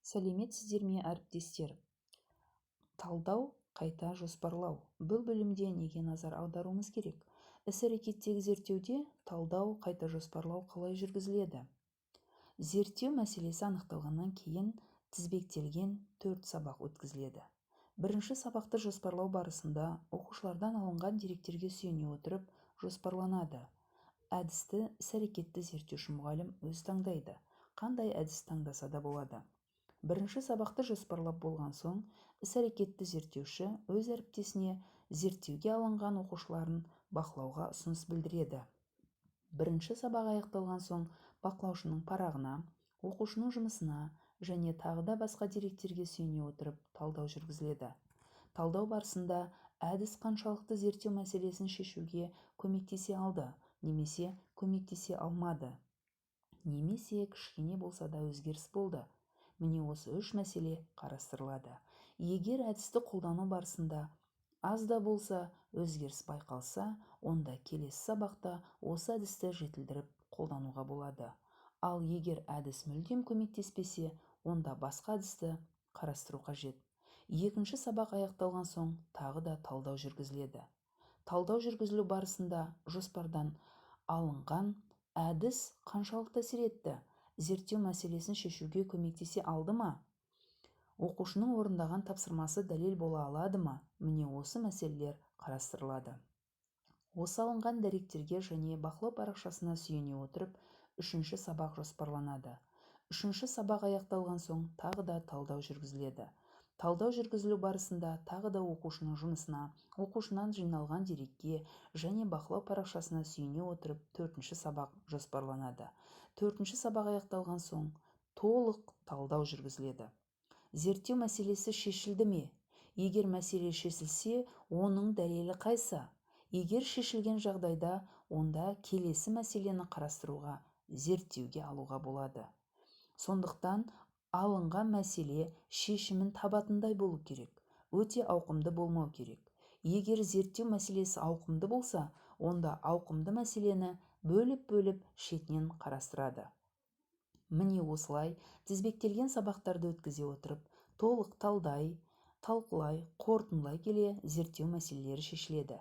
Сәлеметсіздер ме, әріптестер! Талдау, қайта жоспарлау. Бұл бөлімде неге назар аударуымыз керек? Іс-әрекеттегі зерттеуде талдау, қайта жоспарлау қалай жүргізіледі? Зерттеу мәселесі анықталғаннан кейін тізбектелген 4 сабақ өткізіледі. Бірінші сабақты жоспарлау барысында оқушылардан алынған деректерге сүйене отырып жоспарланады. Әдісті іс-әрекетті зерттеуші мұғалім өзі таңдайды. Қандай әдіс таңдаса да болады. Бірінші сабақты жоспарлап болған соң, іс-әрекетті зерттеуші өз әріптесіне зерттеуге алынған оқушыларын бақылауға ұсыныс білдіреді. Бірінші сабақ аяқталған соң бақылаушының парағына, оқушының жұмысына және тағы да басқа деректерге сүйене отырып талдау жүргізіледі. Талдау барысында әдіс қаншалықты зерттеу мәселесін шешуге көмектесе алды немесе көмектесе алмады, немесе кішкене болса да өзгеріс болды. Міне, осы үш мәселе қарастырылады. Егер әдісті қолдану барысында аз да болса өзгеріс байқалса, онда келесі сабақта осы әдісті жетілдіріп қолдануға болады. Ал егер әдіс мүлдем көмектеспесе, онда басқа әдісті қарастыру қажет. Екінші сабақ аяқталған соң тағы да талдау жүргізіледі. Талдау жүргізілу барысында жоспардан алынған әдіс қаншалықты әсер етті, зерттеу мәселесін шешуге көмектесе алды ма, оқушының орындаған тапсырмасы дәлел бола алады ма, міне, осы мәселелер қарастырылады. Осы алынған деректерге және бақылау парақшасына сүйене отырып, үшінші сабақ жоспарланады. Үшінші сабақ аяқталған соң тағы да талдау жүргізіледі. Талдау жүргізілу барысында тағы да оқушының жұмысына, оқушынан жиналған дерекке және бақылау парақшасына сүйене отырып төртінші сабақ жоспарланады. Төртінші сабақ аяқталған соң толық талдау жүргізіледі. Зерттеу мәселесі шешілді ме? Егер мәселе шешілсе, оның дәлелі қайсы? Егер шешілген жағдайда, онда келесі мәселені қарастыруға, зерттеуге алуға болады. Сондықтан алынған мәселе шешімін табатындай болу керек, өте ауқымды болмау керек. Егер зерттеу мәселесі ауқымды болса, онда ауқымды мәселені бөліп-бөліп шетінен қарастырады. Міне, осылай тізбектелген сабақтарды өткізе отырып, толық талдай, талқылай, қорытындылай келе зерттеу мәселелері шешіледі.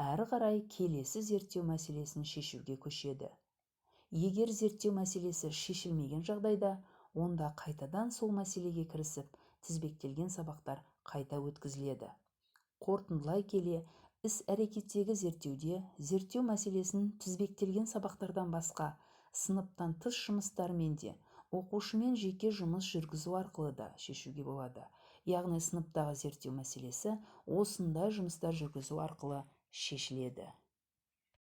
Әрі қарай келесі зерттеу мәселесін шешуге көшеді. Егер зерттеу мәселесі шешілмеген жағдайда, онда қайтадан сол мәселеге кірісіп, тізбектелген сабақтар қайта өткізіледі. Қорытындылай келе, іс-әрекеттегі зерттеуде зерттеу мәселесін тізбектелген сабақтардан басқа сыныптан тыс жұмыстармен де, оқушымен жеке жұмыс жүргізу арқылы да шешуге болады. Яғни сыныптағы зерттеу мәселесі осындай жұмыстар жүргізу арқылы шешіледі.